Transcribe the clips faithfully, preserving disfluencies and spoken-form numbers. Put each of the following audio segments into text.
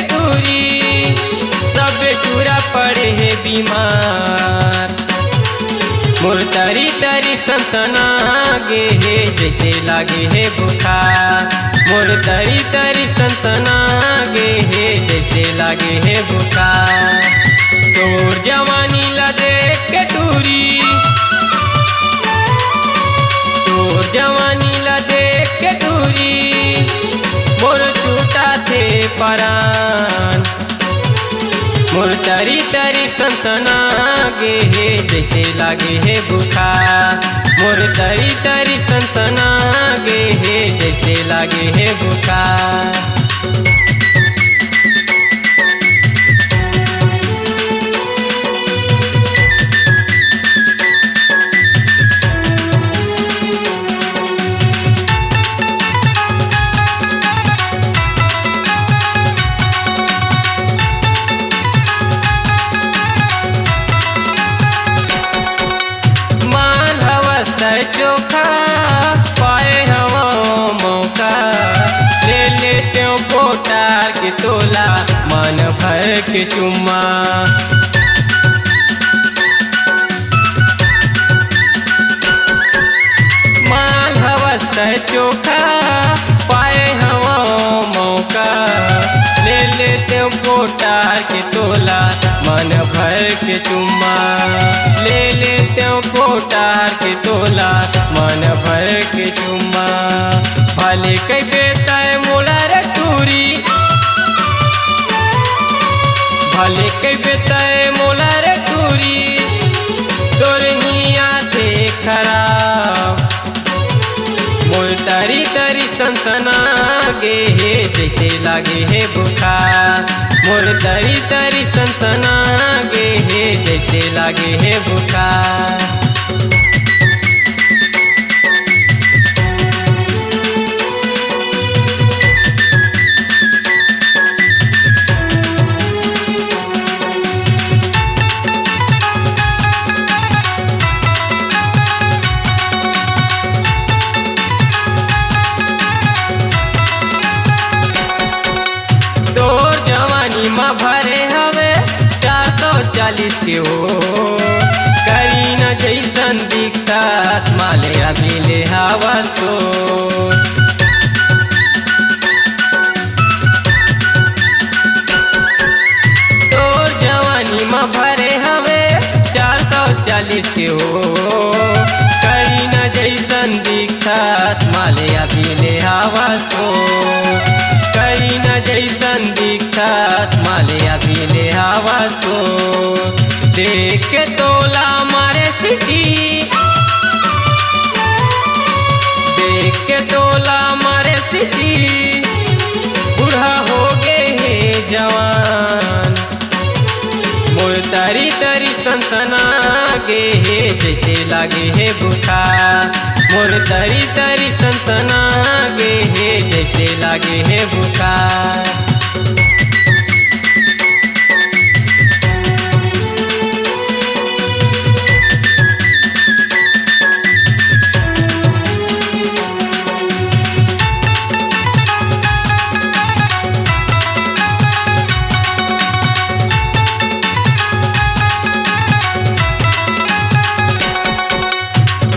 टूरी, सब टूरा पड़े हे बीमार। मोर तरी तरी सनसना गे हे, जैसे लागे हे बुखार। मोर तरी तरी सनसना गे हे, जैसे लागे हे बुखार। तोर जवानी ला देख के टूरी, तोर जवानी ला देख के टूरी, मोर छूटा थे परान। मोर तरी तरी सनसना गे हे, जैसे लागे हे बुखार। मोर तरी तरी सनसना गे हे, जैसे लागे हे बुखार। मान हवस तै चोखा, पाए हवं मौका, ले लेतेंव पोटार के तोला, मन भर के चुम्मा। मान हवस तै चोखा, पाए हवं मौका, ले लेतेंव पोटार के तोला, मन भर के चुम्मा। ले लेतेंव पोटार के तोला, मन भर के चुम्मा। भले कहिबे तै मोला रे टूरी, भले कहिबे तै मोला रे टूरी, तोर हिया थे खराब। मोर तरी तरी सनसना गे हे, जैसे लागे हे बुखार। मोर तरी तरी सनसना गे हे, जैसे लागे हे बुखार। तोर जवानी म भरे हवे चार सौ चालीस के ओ, करीना जैसन दिखथस, माले अभी ले हवस ओ। तोर जवानी म भरे हवे चार सौ चालीस के ओ, करीना जैसन दिखथस, माले अभी ले हवस ओ। करीना जैसन दिखथस, माले अभी ले हवस ओ। देख के तोला मारे सीटी, देख के तोला मारे सीटी, बूढ़ा हो गे हे जवान। मोर तरी तरी सनसना गे हे, जैसे लागे हे बुखार। मोर तरी तरी सनसना गे हे, जैसे लागे हे बुखार।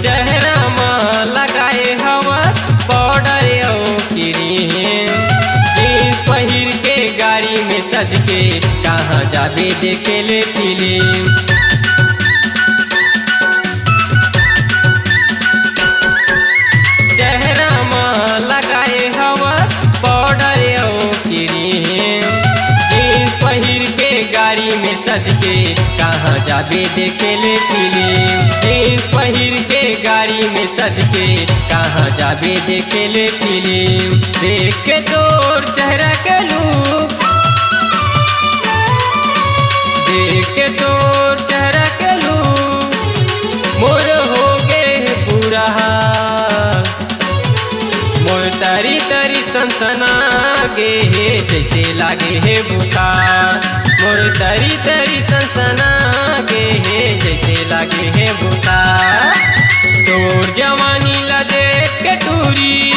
चेहरा म लगाए हवस पाउडर अउ क्रीम, जींस पहिर के गाड़ी में सज के कहाँ जाबे देखे ले फिल्म। चेहरा म लगाए हवस पाउडर अउ क्रीम, जींस पहिर के गाड़ी में सज के कहाँ जाबे देखे ले फिल्म। जींस पहिर के गाड़ी में सज के कहाँ जाबे देखे ले फिल्म। देख के तोर चेहरा के लुक, देख के तोर चेहरा के लुक, मोर हो गे हे बुरा हाल। मोर तरी तरी सनसना गे हे, जैसे लागे हे बुखार। मोर तरी तरी सनसना गे हे, जैसे लागे हे बुखार। तोर जवानी ला देख के टूरी,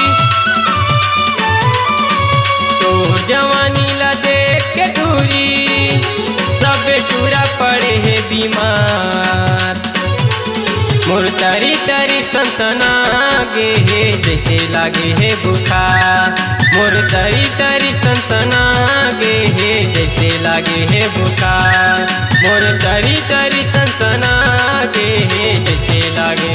तोर जवानी ला देख मात। मोर तरी तरी सनसना गे हे, जैसे लागे हे बुखार। मोर तरी तरी सनसना गे हे, जैसे लागे हे बुखार। मोर तरी तरी सनसना गे हे, जैसे लागे